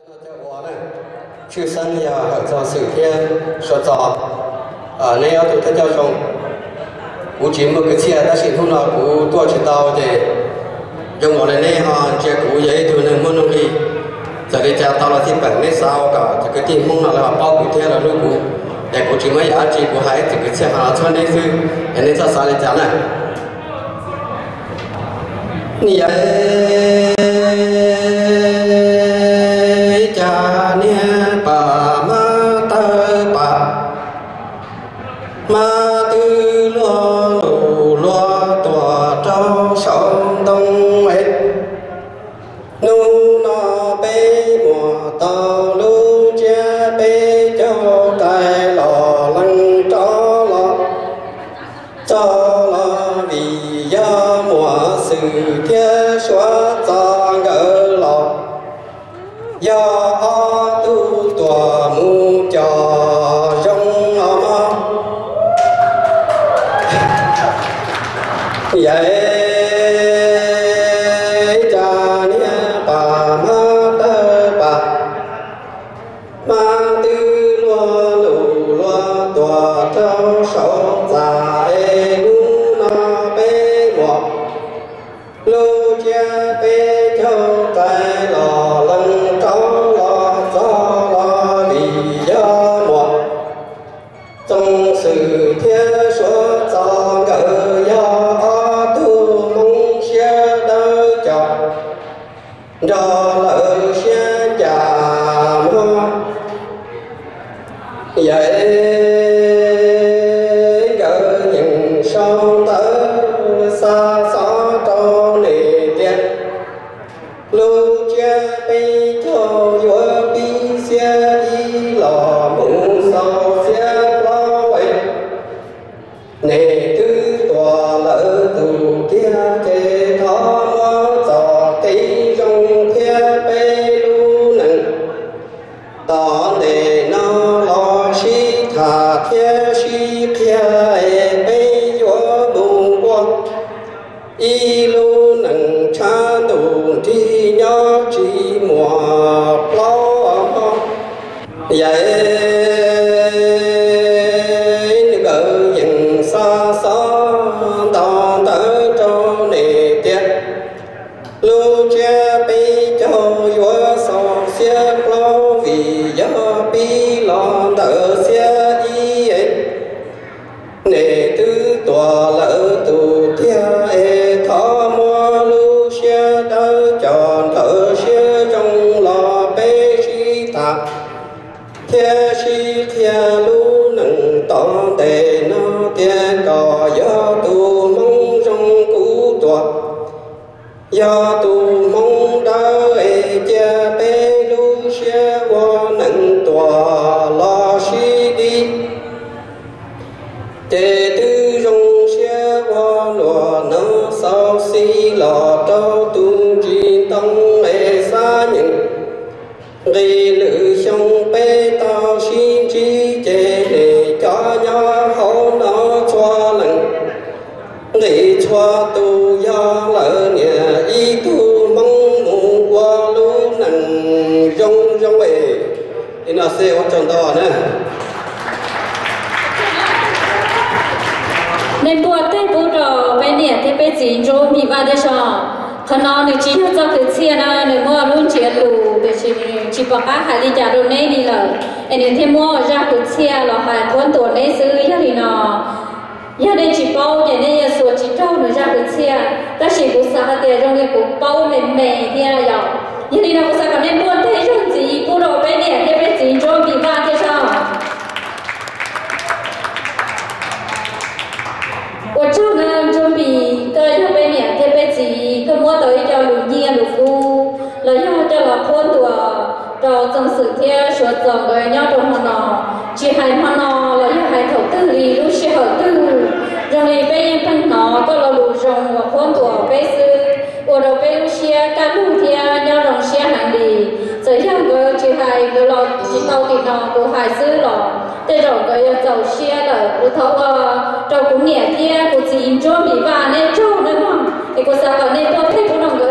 Cov uas na, tshwj xeeb yog Hawm Txoos Xwm thiab Suav Txos, neb ob tug thawj coj zoo. Kuv tsis muaj kwv txhiaj tab sis hnub no kuv tuaj tsis tau ces zoo nkaus li neb ho ntsia kuv yog ib tug neeg muaj nuj nqis. Txawm li cas tau los txij peem neb xav ua kom cov kwv tij Hmoob no lawv ho paub kuv thiab lawv hlub kuv, es kuv tsis muaj ib yam dab tsi, kuv hais ib txwm kwv txhiaj ho los txhawb neb xwb, es neb txhob xav li cas na. Niam, cas niag pam mab tawg pam, mab twb luag lus luag tuag rau saum ntoo es. Hnub no peb muam tau lub tsiab peb caug rais los lees rov los txog los vim yog muam Xwm thiab Suav Txos nkawd los yog ob tug tuam mus cog zoo os mog. Yam, cas niag pam mab tawg pam, mab twb luag lus luag tuag rau saum txaj es hnub no peb muam lub tsiab peb caug rais los lees rov los txog los vim yog muam Txoos Xwm thiab Suav Txos nkawd yog ob tug Hmoob siab dawb cov nrog lawv siab ncas mog. Yam, nkawd yeej sau ntawv xa xov rau nej tias lub tsiab peb caug yuav pib xiab ib los mus xaus xiab plaub es. Nej twb tuaj lawm tus tiag ces thov muab txoj kev zoo thiab peb lub neej tom ntej no los sib tham thiab sib qhia es peb yuav mus ua ib lub neej tshav ntuj nrig nyob tsis muaj plaub hmo. Yam, nkawd yeej xa xov ntau ntawv rau nej tias lub tsiab peb caug yuav xaus xiab plaub vim yog pib los ntawm xiab ib. Nej twb tuaj lawm tus tiag es thov muab lub siab dawb cov nrhawv siab zoo los peb sib tham thiab sib qhia lub neej tom ntej no tias koj yog tus Hmoob zoo kuv tuaj yog tus Hmoob dawb es cia peb lub siab ua neej tuaj los sib dib. Ces twb zoo siab ua luaj no xauv xib los rau tus ntsis ntoo es xab nyeem nqis lwm xyoo peb tau sib ntsib ces nej cov nyob hauv no txhua leej nqis txhua tus yog lawv niam ib tug Hmoob mus ua lub neej zoo zoo es. Li no xwb ua tsaug ntau na. Nej npuaj teg pub rau peb niam thiab peb txiv Ntsuab Npis Vaj thiab sov. Qhov no nws tsis yog txoj kwv txhiaj na, nws muaj lub ntsiab lus tiam sis nws tsis pom qab hais li cas rau neb li lawm, es nws thiaj muab zaj kwv txhiaj los hais qhuab ntuas neb xwb. Yog li no, yog nej tsis paub ces nej yuav xuas tsis raug nws zaj kwv txhiaj, tab sis kuv xav hais tias zoo li kuv paub me me thiab yom. Yog li no kuv xav kom nej npuaj teg zaug ntxiv pub rau peb niam thiab peb txiv Ntsuab Npis Vaj thiab sov. Ua tsaug nawb Ntsuab Npis, koj yog peb niam thiab peb txiv, koj muab tau ib co lus nyiaj lus kub los yog coj los qhuab ntuas rau Txoos Xwm thiab Suav Txos nkawd nyob rau hmo no. Tsis hais hmo no los yog hais thaum twg li lub sij hawm twg, zoo li peb yeej pheej hnov koj lo lus zoo uas qhuab ntuas peb xwb, ua rau peb lub siab kaj lug thiab nyob zoo siab heev li. Txawm yog nkawd tsis hais, nkawd los tsis tau tim no kuv hais xwb los tej zaum nkawd yuav txaus siab lawm. Kuv thov ua rau kuv niam thiab kuv txiv Ntsuab Npis Vaj neb tsaug nawb mog, es kuv xav kom nej npuaj teg pub rau nkawd.